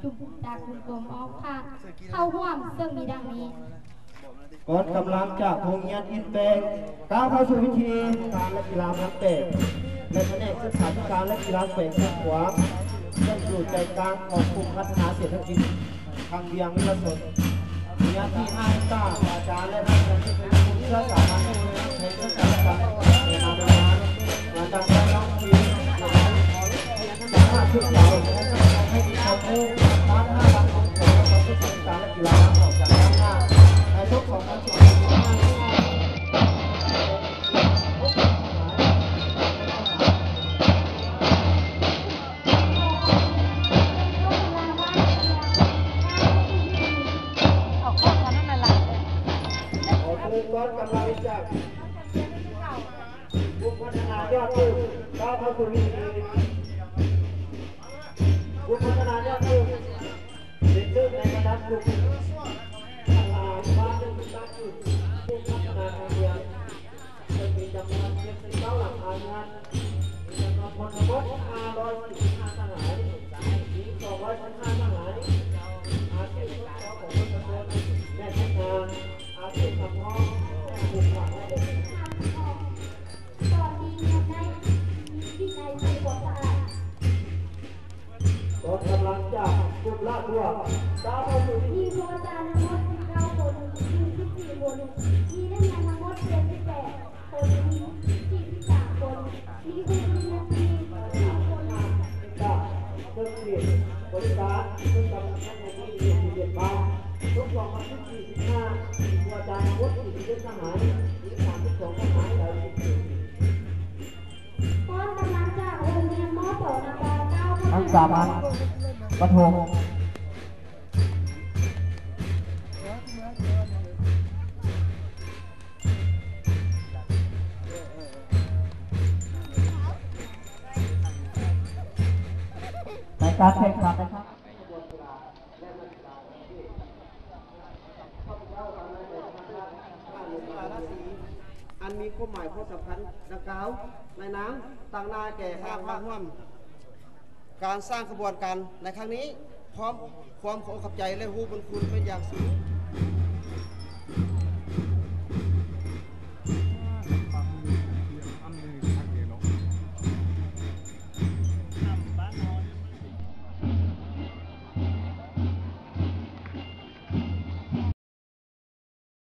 ຊຸມ ຈາກຊຸມຊົມອ້ອມຂ້າງເຂົ້າຮ່ວມ ເຊິ່ງມີດັ່ງນີ້. ກອງກຳລັງຈາກໂຮງຮຽນອິນແປງ ກ້າວເຂົ້າສູ່ວິທີການ ແລະ ກິລາງານແປງ ແລະ ພະແນກສຶກສາທິການ ແລະ ກິລາງານແປງຂຽງຂວາງ ເຊິ່ງຢູ່ໃຈກາງຂອງກຸ່ມພັດທະນາເສດຖະກິດ ທາງວຽງວິລະຊົນ ເນື້ອທີ່ຫ້າເຮັກຕາ ອາຈານ ແລະ ນັກຮຽນທີ່ເປັນກຸ່ມເຊື້ອສາຍພັນ ໃນເລື່ອງການແນະນຳງານ ມາຈາກແມ່ນ້ອງທີມ ສາມາດສຶກສາ ແລະ ໃຫ້ມີຄວາມຮູ້ດ້ານຫ້າຫຼັກຂອງການ ແລະ ກິລາ ອອກຈາກດ້ານໜ້າ ໃນສົກສອງພັນຊາວຫ້າ ຂໍເຊີນກອງກຳລັງຈາກກຸ່ມພັດທະນາຍອດເດີ່ມ ກ້າວເຂົ້າສູ່ວິທີ ກຸ່ມພັດທະນາຍອດເດີ່ມ ເປັນເລີ່ມໃນລະດັບກຸ່ມ ທະນາຍບ້ານໜຶ່ງຕັ້ງຢູ່ກຸ່ມພັດທະນາທາງເຮືອງ ເຊິ່ງມີຈຳນວນເຈັດສິບເກົ້າຫຼັງຄາເຮືອນ ມີຈຳນວນຄົນທັງໝົດຫ້າຮ້ອຍສີ່ສິບຫ້າສະຫາຍ, ມີສອງຮ້ອຍສິບຫ້າສະຫາຍ ອາຊີບຂອງປະຊາຊົນແມ່ນເຮັດນາ, ອາຊີບສຳຮອງແມ່ນປູກຜັກ ແລະ ເຮັດ ກອງກຳລັງຈາກກຸ່ມລາດບົວ ກ້າວເຂົ້າສູ່ ມີຄູອາຈານທັງໝົດສິບເກົ້າຄົນ, ຍິງສິບສີ່ຄົນ, ມີນັກຮຽນທັງໝົດເຈັດສິບແປດຄົນ, ຍິງສີ່ສິບສາມຄົນ, ມີຄູປະລິນຍາຕີສີ່ຄົນ. ເຊິ່ງເຂດບໍລິການ ເຊິ່ງກຳລັງໃຊ້ໃນປີເຂດສິບເອັດບ້ານ ສົກສອງພັນສິບສີ່ ສິບຫ້າ ມີຄູອາຈານທັງໝົດສີ່ສິບເຈັດສະຫາຍ, ຍິງສາມສິບສອງສະຫາຍ ແລະ ສິບເຈັດ ພ້ອມກຳລັງຈາກໂຮງຮຽນ ມ.ປ ນາປາ ກ້າວເຂົ້າສູ່ ທັງສາມອັນ ປະຖົມ ໃນການແຂ່ງຂັນນະຄັບ. ອັນມີຄວາມໝາຍຄວາມສຳຄັນດັ່ງກ່າວ ໃນນາມຕາງໜ້າແກ່ຫາກມາຮ່ວມການສ້າງຂະບວນການໃນຄັ້ງນີ້ ພ້ອມຄວາມຂອບໃຈ ແລະ ຮູ້ບຸນຄຸນເປັນຢ່າງສູງ.